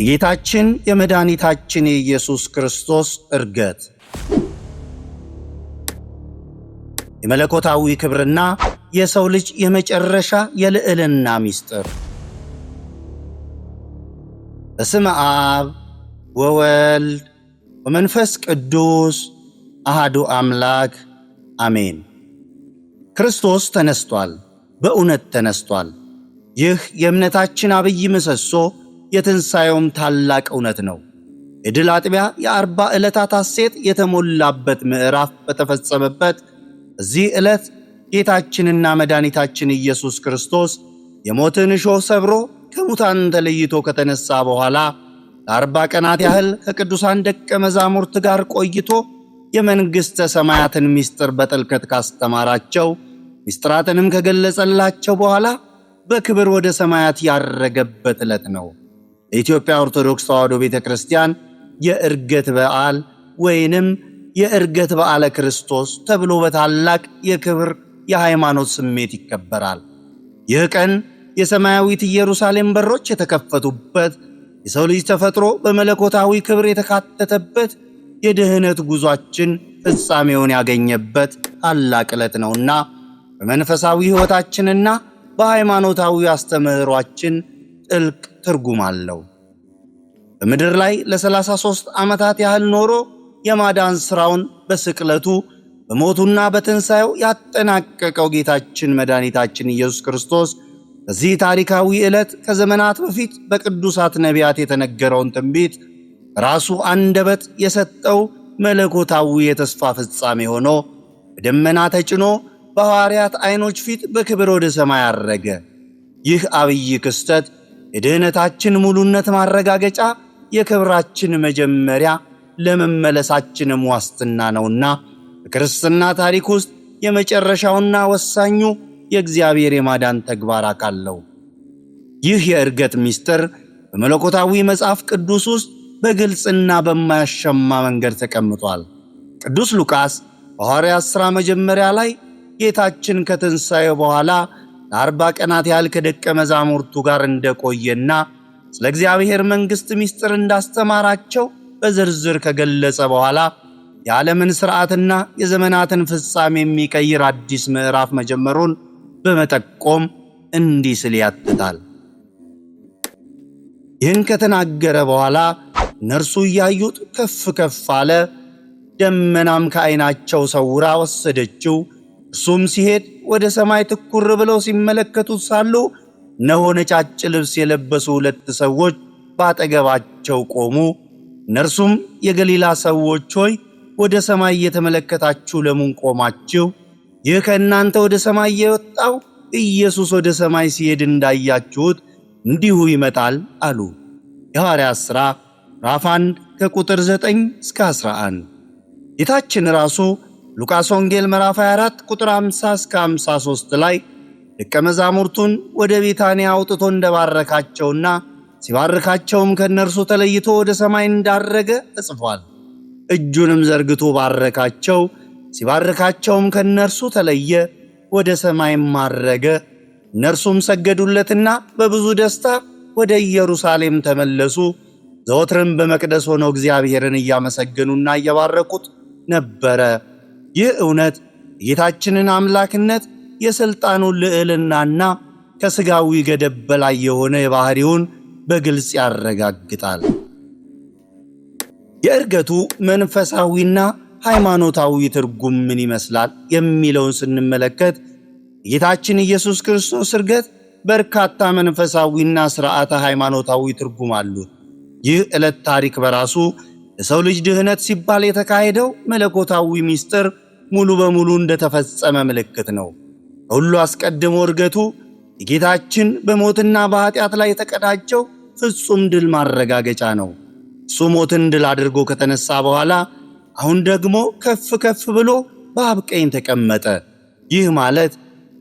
የጌታችን የመድኃኒታችን የኢየሱስ ክርስቶስ ዕርገት የመለኮታዊ ክብርና የሰው ልጅ የመጨረሻ የልዕልና ምስጢር። በስመ አብ ወወልድ ወመንፈስ ቅዱስ አሃዱ አምላክ አሜን። ክርስቶስ ተነስቷል፣ በእውነት ተነስቷል። ይህ የእምነታችን አብይ ምሰሶ የትንሣኤውም ታላቅ እውነት ነው። የድል አጥቢያ የ40 ዕለታት ሐሴት የተሞላበት ምዕራፍ በተፈጸመበት እዚህ ዕለት ጌታችንና መድኃኒታችን ኢየሱስ ክርስቶስ የሞትን እሾህ ሰብሮ ከሙታን ተለይቶ ከተነሳ በኋላ ለ40 ቀናት ያህል ከቅዱሳን ደቀ መዛሙርት ጋር ቆይቶ የመንግሥተ ሰማያትን ምስጢር በጥልቀት ካስተማራቸው፣ ምስጢራትንም ከገለጸላቸው በኋላ በክብር ወደ ሰማያት ያረገበት ዕለት ነው። የኢትዮጵያ ኦርቶዶክስ ተዋሕዶ ቤተ ክርስቲያን የዕርገት በዓል ወይንም የዕርገት በዓለ ክርስቶስ ተብሎ በታላቅ የክብር የሃይማኖት ስሜት ይከበራል። ይህ ቀን የሰማያዊት ኢየሩሳሌም በሮች የተከፈቱበት፣ የሰው ልጅ ተፈጥሮ በመለኮታዊ ክብር የተካተተበት፣ የድህነት ጉዟችን ፍጻሜውን ያገኘበት ታላቅ ዕለት ነውና በመንፈሳዊ ሕይወታችንና በሃይማኖታዊ አስተምህሯችን ጥልቅ ትርጉም አለው። በምድር ላይ ለ33 ዓመታት ያህል ኖሮ የማዳን ሥራውን በስቅለቱ፣ በሞቱና በትንሣኤው ያጠናቀቀው ጌታችን መድኃኒታችን ኢየሱስ ክርስቶስ በዚህ ታሪካዊ ዕለት ከዘመናት በፊት በቅዱሳት ነቢያት የተነገረውን ትንቢት ራሱ አንደበት የሰጠው መለኮታዊ የተስፋ ፍጻሜ ሆኖ በደመና ተጭኖ በሐዋርያት ዐይኖች ፊት በክብር ወደ ሰማይ አረገ። ይህ አብይ ክስተት የድኅነታችን ሙሉነት ማረጋገጫ፣ የክብራችን መጀመሪያ፣ ለመመለሳችንም ዋስትና ነውና በክርስትና ታሪክ ውስጥ የመጨረሻውና ወሳኙ የእግዚአብሔር የማዳን ተግባር አካል ነው። ይህ የዕርገት ምስጢር በመለኮታዊ መጽሐፍ ቅዱስ ውስጥ በግልጽና በማያሻማ መንገድ ተቀምጧል። ቅዱስ ሉቃስ በሐዋርያት ሥራ መጀመሪያ ላይ ጌታችን ከትንሣኤው በኋላ ለ40 ቀናት ያህል ከደቀ መዛሙርቱ ጋር እንደቆየና ስለ እግዚአብሔር መንግሥት ምስጢር እንዳስተማራቸው በዝርዝር ከገለጸ በኋላ የዓለምን ሥርዓትና የዘመናትን ፍጻሜ የሚቀይር አዲስ ምዕራፍ መጀመሩን በመጠቆም እንዲህ ሲል ያትታል። ይህን ከተናገረ በኋላ እነርሱ እያዩት ከፍ ከፍ አለ፣ ደመናም ከዐይናቸው ሰውራ ወሰደችው። እርሱም ሲሄድ ወደ ሰማይ ትኩር ብለው ሲመለከቱት ሳሉ እነሆ ነጫጭ ልብስ የለበሱ ሁለት ሰዎች ባጠገባቸው ቆሙ። እነርሱም የገሊላ ሰዎች ሆይ፣ ወደ ሰማይ እየተመለከታችሁ ለምን ቆማችሁ? ይህ ከእናንተ ወደ ሰማይ የወጣው ኢየሱስ ወደ ሰማይ ሲሄድ እንዳያችሁት እንዲሁ ይመጣል አሉ። የሐዋርያት ሥራ ምዕራፍ 1 ከቁጥር 9 እስከ 11። ጌታችን ራሱ ሉቃስ ወንጌል ምዕራፍ 24 ቁጥር 50 እስከ 53 ላይ ደቀ መዛሙርቱን ወደ ቢታንያ አውጥቶ እንደባረካቸውና ሲባርካቸውም ከእነርሱ ተለይቶ ወደ ሰማይ እንዳረገ ተጽፏል። እጁንም ዘርግቶ ባረካቸው፣ ሲባርካቸውም ከእነርሱ ተለየ፣ ወደ ሰማይም አረገ። እነርሱም ሰገዱለትና በብዙ ደስታ ወደ ኢየሩሳሌም ተመለሱ። ዘወትርም በመቅደስ ሆነው እግዚአብሔርን እያመሰገኑና እየባረኩት ነበረ። ይህ እውነት የጌታችንን አምላክነት፣ የሥልጣኑን ልዕልናና ከሥጋዊ ገደብ በላይ የሆነ የባሕሪውን በግልጽ ያረጋግጣል። የዕርገቱ መንፈሳዊና ሃይማኖታዊ ትርጉም ምን ይመስላል የሚለውን ስንመለከት የጌታችን ኢየሱስ ክርስቶስ ዕርገት በርካታ መንፈሳዊና ሥርዓተ ሃይማኖታዊ ትርጉም አሉት። ይህ ዕለት ታሪክ በራሱ ለሰው ልጅ ድህነት ሲባል የተካሄደው መለኮታዊ ምስጢር ሙሉ በሙሉ እንደተፈጸመ ምልክት ነው። ከሁሉ አስቀድሞ ዕርገቱ የጌታችን በሞትና በኃጢአት ላይ የተቀዳጀው ፍጹም ድል ማረጋገጫ ነው። እሱ ሞትን ድል አድርጎ ከተነሳ በኋላ አሁን ደግሞ ከፍ ከፍ ብሎ በአብ ቀኝ ተቀመጠ። ይህ ማለት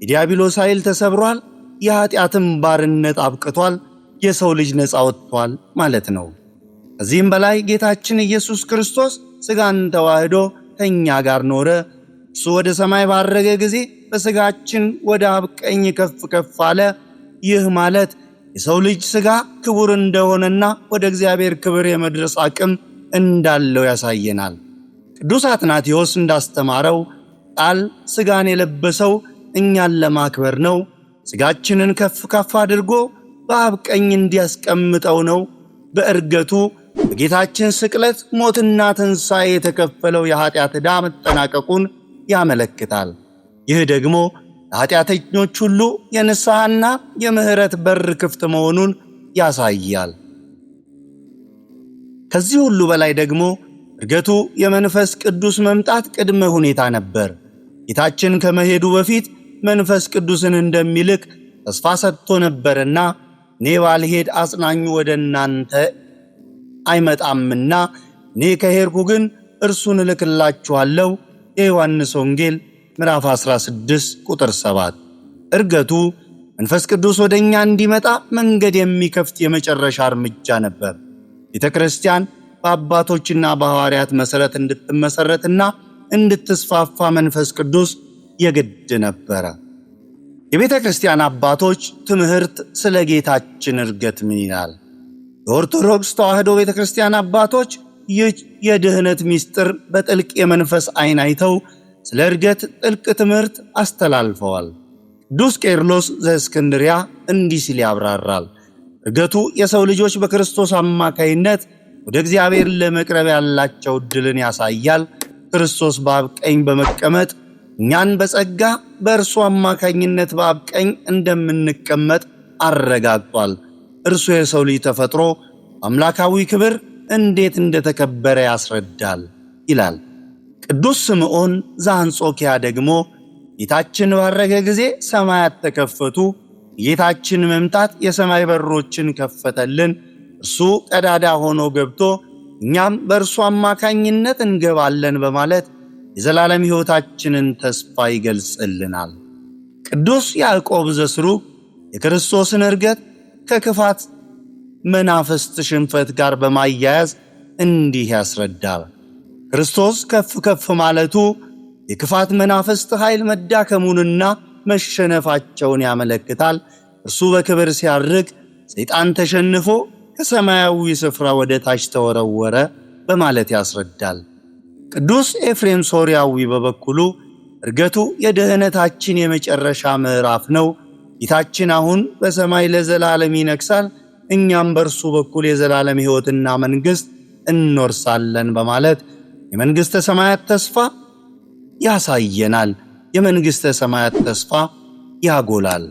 የዲያብሎስ ኃይል ተሰብሯል፣ የኃጢአትም ባርነት አብቅቷል፣ የሰው ልጅ ነፃ ወጥቷል ማለት ነው። ከዚህም በላይ ጌታችን ኢየሱስ ክርስቶስ ሥጋን ተዋህዶ ከእኛ ጋር ኖረ። እሱ ወደ ሰማይ ባረገ ጊዜ በሥጋችን ወደ አብ ቀኝ ከፍ ከፍ አለ። ይህ ማለት የሰው ልጅ ሥጋ ክቡር እንደሆነና ወደ እግዚአብሔር ክብር የመድረስ አቅም እንዳለው ያሳየናል። ቅዱስ አትናቴዎስ እንዳስተማረው ቃል ሥጋን የለበሰው እኛን ለማክበር ነው። ሥጋችንን ከፍ ከፍ አድርጎ በአብ ቀኝ እንዲያስቀምጠው ነው። በዕርገቱ በጌታችን ስቅለት፣ ሞትና ትንሣኤ የተከፈለው የኃጢአት ዕዳ መጠናቀቁን ያመለክታል። ይህ ደግሞ ለኃጢአተኞች ሁሉ የንስሐና የምሕረት በር ክፍት መሆኑን ያሳያል። ከዚህ ሁሉ በላይ ደግሞ ዕርገቱ የመንፈስ ቅዱስ መምጣት ቅድመ ሁኔታ ነበር። ጌታችን ከመሄዱ በፊት መንፈስ ቅዱስን እንደሚልክ ተስፋ ሰጥቶ ነበርና፣ እኔ ባልሄድ አጽናኙ ወደ እናንተ አይመጣምና እኔ ከሄድኩ ግን እርሱን እልክላችኋለሁ። የዮሐንስ ወንጌል ምዕራፍ 16 ቁጥር 7። ዕርገቱ መንፈስ ቅዱስ ወደ እኛ እንዲመጣ መንገድ የሚከፍት የመጨረሻ እርምጃ ነበር። ቤተ ክርስቲያን በአባቶችና በሐዋርያት መሠረት እንድትመሠረትና እንድትስፋፋ መንፈስ ቅዱስ የግድ ነበረ። የቤተ ክርስቲያን አባቶች ትምህርት ስለ ጌታችን ዕርገት ምን ይላል? የኦርቶዶክስ ተዋሕዶ ቤተ ክርስቲያን አባቶች ይህ የድኅነት ምስጢር በጥልቅ የመንፈስ ዓይን አይተው ስለ ዕርገት ጥልቅ ትምህርት አስተላልፈዋል። ቅዱስ ቄርሎስ ዘእስክንድርያ እንዲህ ሲል ያብራራል። ዕርገቱ የሰው ልጆች በክርስቶስ አማካይነት ወደ እግዚአብሔር ለመቅረብ ያላቸው ዕድልን ያሳያል። ክርስቶስ በአብ ቀኝ በመቀመጥ እኛን በጸጋ በእርሱ አማካኝነት በአብ ቀኝ እንደምንቀመጥ አረጋግጧል። እርሱ የሰው ልጅ ተፈጥሮ አምላካዊ ክብር እንዴት እንደተከበረ ያስረዳል ይላል። ቅዱስ ስምዖን ዘአንጾኪያ ደግሞ ጌታችን ባረገ ጊዜ ሰማያት ተከፈቱ፣ የጌታችን መምጣት የሰማይ በሮችን ከፈተልን፣ እርሱ ቀዳዳ ሆኖ ገብቶ እኛም በእርሱ አማካኝነት እንገባለን በማለት የዘላለም ሕይወታችንን ተስፋ ይገልጽልናል። ቅዱስ ያዕቆብ ዘስሩግ የክርስቶስን ዕርገት ከክፋት መናፍስት ሽንፈት ጋር በማያያዝ እንዲህ ያስረዳል። ክርስቶስ ከፍ ከፍ ማለቱ የክፋት መናፍስት ኃይል መዳከሙንና መሸነፋቸውን ያመለክታል። እርሱ በክብር ሲያርግ ሰይጣን ተሸንፎ ከሰማያዊ ስፍራ ወደ ታች ተወረወረ በማለት ያስረዳል። ቅዱስ ኤፍሬም ሶርያዊ በበኩሉ ዕርገቱ የድኅነታችን የመጨረሻ ምዕራፍ ነው። ጌታችን አሁን በሰማይ ለዘላለም ይነግሣል፣ እኛም በእርሱ በኩል የዘላለም ሕይወትና መንግሥት እንወርሳለን በማለት የመንግሥተ ሰማያት ተስፋ ያሳየናል። የመንግሥተ ሰማያት ተስፋ ያጎላል።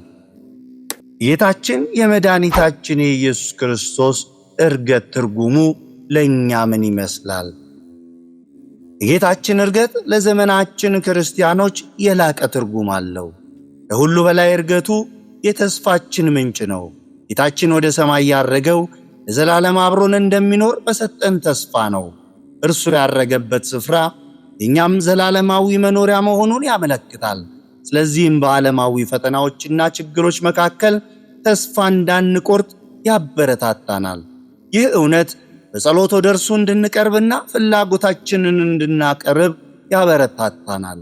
ጌታችን የመድኃኒታችን የኢየሱስ ክርስቶስ ዕርገት ትርጉሙ ለእኛ ምን ይመስላል? የጌታችን ዕርገት ለዘመናችን ክርስቲያኖች የላቀ ትርጉም አለው። ከሁሉ በላይ ዕርገቱ የተስፋችን ምንጭ ነው። ጌታችን ወደ ሰማይ ያረገው ለዘላለም አብሮን እንደሚኖር በሰጠን ተስፋ ነው። እርሱ ያረገበት ስፍራ የእኛም ዘላለማዊ መኖሪያ መሆኑን ያመለክታል። ስለዚህም በዓለማዊ ፈተናዎችና ችግሮች መካከል ተስፋ እንዳንቆርጥ ያበረታታናል። ይህ እውነት በጸሎት ወደ እርሱ እንድንቀርብና ፍላጎታችንን እንድናቀርብ ያበረታታናል።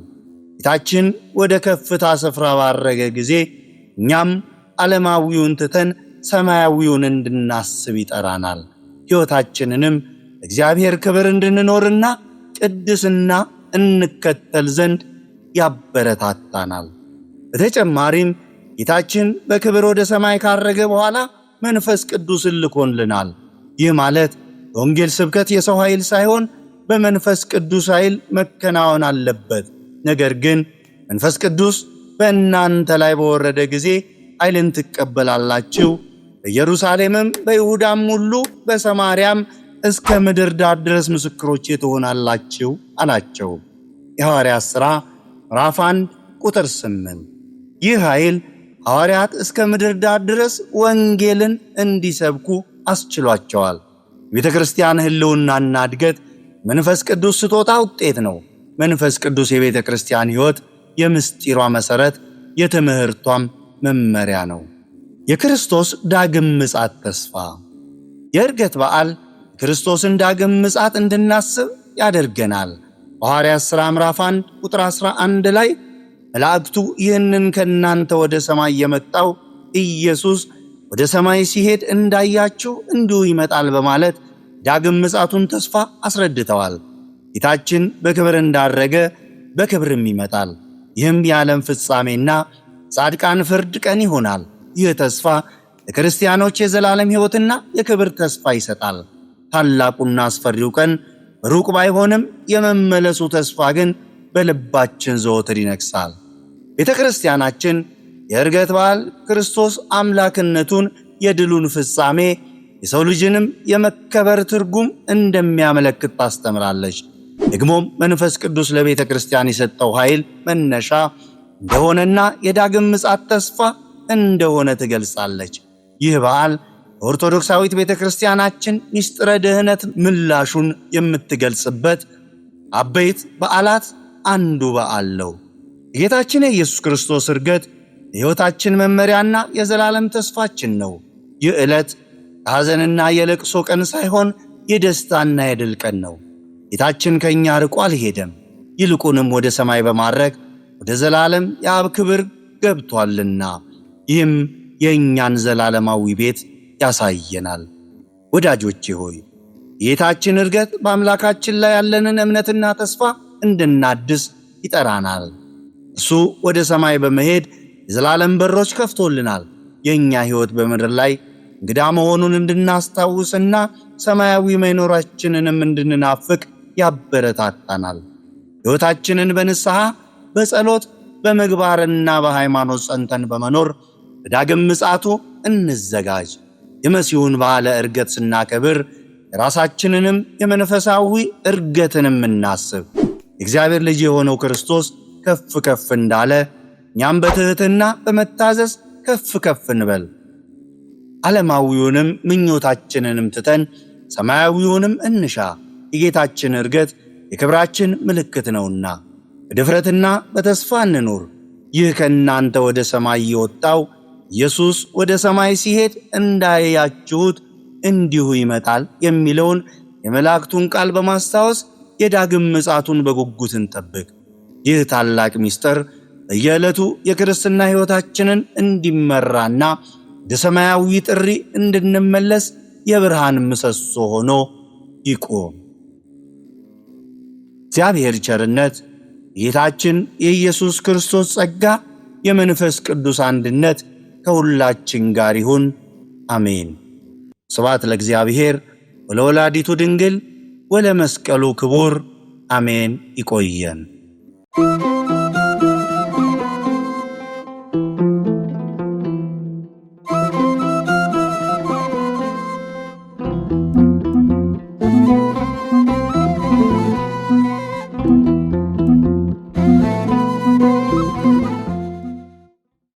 ጌታችን ወደ ከፍታ ስፍራ ባረገ ጊዜ እኛም ዓለማዊውን ትተን ሰማያዊውን እንድናስብ ይጠራናል። ሕይወታችንንም እግዚአብሔር ክብር እንድንኖርና ቅድስና እንከተል ዘንድ ያበረታታናል። በተጨማሪም ጌታችን በክብር ወደ ሰማይ ካረገ በኋላ መንፈስ ቅዱስን ልኮልናል። ይህ ማለት የወንጌል ስብከት የሰው ኃይል ሳይሆን በመንፈስ ቅዱስ ኃይል መከናወን አለበት። ነገር ግን መንፈስ ቅዱስ በእናንተ ላይ በወረደ ጊዜ ኃይልን ትቀበላላችሁ፣ በኢየሩሳሌምም በይሁዳም ሁሉ በሰማርያም እስከ ምድር ዳር ድረስ ምስክሮቼ ትሆናላችሁ አላቸው። የሐዋርያት ሥራ ምዕራፍ 1 ቁጥር 8። ይህ ኃይል ሐዋርያት እስከ ምድር ዳር ድረስ ወንጌልን እንዲሰብኩ አስችሏቸዋል። የቤተ ክርስቲያን ሕልውናና እድገት መንፈስ ቅዱስ ስጦታ ውጤት ነው። መንፈስ ቅዱስ የቤተ ክርስቲያን ሕይወት፣ የምስጢሯ መሠረት፣ የትምህርቷም መመሪያ ነው። የክርስቶስ ዳግም ምጽአት ተስፋ። የዕርገት በዓል የክርስቶስን ዳግም ምጽአት እንድናስብ ያደርገናል። በሐዋርያት ሥራ ምዕራፍ 1 ቁጥር 11 ላይ መላእክቱ ይህንን ከእናንተ ወደ ሰማይ የመጣው ኢየሱስ ወደ ሰማይ ሲሄድ እንዳያችሁ እንዲሁ ይመጣል በማለት ዳግም ምጽአቱን ተስፋ አስረድተዋል። ጌታችን በክብር እንዳረገ በክብርም ይመጣል። ይህም የዓለም ፍጻሜና ጻድቃን ፍርድ ቀን ይሆናል። ይህ ተስፋ ለክርስቲያኖች የዘላለም ሕይወትና የክብር ተስፋ ይሰጣል። ታላቁና አስፈሪው ቀን ሩቅ ባይሆንም የመመለሱ ተስፋ ግን በልባችን ዘወትር ይነግሣል። ቤተ ክርስቲያናችን የዕርገት በዓል ክርስቶስ አምላክነቱን፣ የድሉን ፍጻሜ፣ የሰው ልጅንም የመከበር ትርጉም እንደሚያመለክት ታስተምራለች። ደግሞም መንፈስ ቅዱስ ለቤተ ክርስቲያን የሰጠው ኃይል መነሻ እንደሆነና የዳግም ምጽአት ተስፋ እንደሆነ ትገልጻለች። ይህ በዓል ኦርቶዶክሳዊት ቤተ ክርስቲያናችን ምስጢረ ድኅነት ምላሹን የምትገልጽበት አበይት በዓላት አንዱ በዓል ነው። የጌታችን የኢየሱስ ክርስቶስ ዕርገት የሕይወታችን መመሪያና የዘላለም ተስፋችን ነው። ይህ ዕለት የሐዘንና የለቅሶ ቀን ሳይሆን የደስታና የድል ቀን ነው። ጌታችን ከእኛ ርቆ አልሄደም። ይልቁንም ወደ ሰማይ በማድረግ ወደ ዘላለም የአብ ክብር ገብቷልና ይህም የእኛን ዘላለማዊ ቤት ያሳየናል። ወዳጆቼ ሆይ፣ የጌታችን ዕርገት በአምላካችን ላይ ያለንን እምነትና ተስፋ እንድናድስ ይጠራናል። እርሱ ወደ ሰማይ በመሄድ የዘላለም በሮች ከፍቶልናል። የእኛ ሕይወት በምድር ላይ እንግዳ መሆኑን እንድናስታውስና ሰማያዊ መኖራችንንም እንድንናፍቅ ያበረታታናል። ሕይወታችንን በንስሐ፣ በጸሎት፣ በምግባርና በሃይማኖት ጸንተን በመኖር በዳግም ምጽአቱ እንዘጋጅ። የመሲሁን በዓለ ዕርገት ስናከብር የራሳችንንም የመንፈሳዊ ዕርገትንም እናስብ። የእግዚአብሔር ልጅ የሆነው ክርስቶስ ከፍ ከፍ እንዳለ እኛም በትሕትና በመታዘዝ ከፍ ከፍ እንበል። ዓለማዊውንም ምኞታችንንም ትተን ሰማያዊውንም እንሻ። የጌታችን ዕርገት የክብራችን ምልክት ነውና በድፍረትና በተስፋ እንኑር። ይህ ከእናንተ ወደ ሰማይ የወጣው ኢየሱስ ወደ ሰማይ ሲሄድ እንዳያችሁት እንዲሁ ይመጣል የሚለውን የመላእክቱን ቃል በማስታወስ የዳግም ምጽአቱን በጉጉት እንጠብቅ። ይህ ታላቅ ምስጢር በየዕለቱ የክርስትና ሕይወታችንን እንዲመራና ወደ ሰማያዊ ጥሪ እንድንመለስ የብርሃን ምሰሶ ሆኖ ይቁም። እግዚአብሔር ቸርነት፣ የጌታችን የኢየሱስ ክርስቶስ ጸጋ፣ የመንፈስ ቅዱስ አንድነት ከሁላችን ጋር ይሁን። አሜን። ስብሐት ለእግዚአብሔር ወለወላዲቱ ድንግል ወለመስቀሉ ክቡር። አሜን። ይቆየን።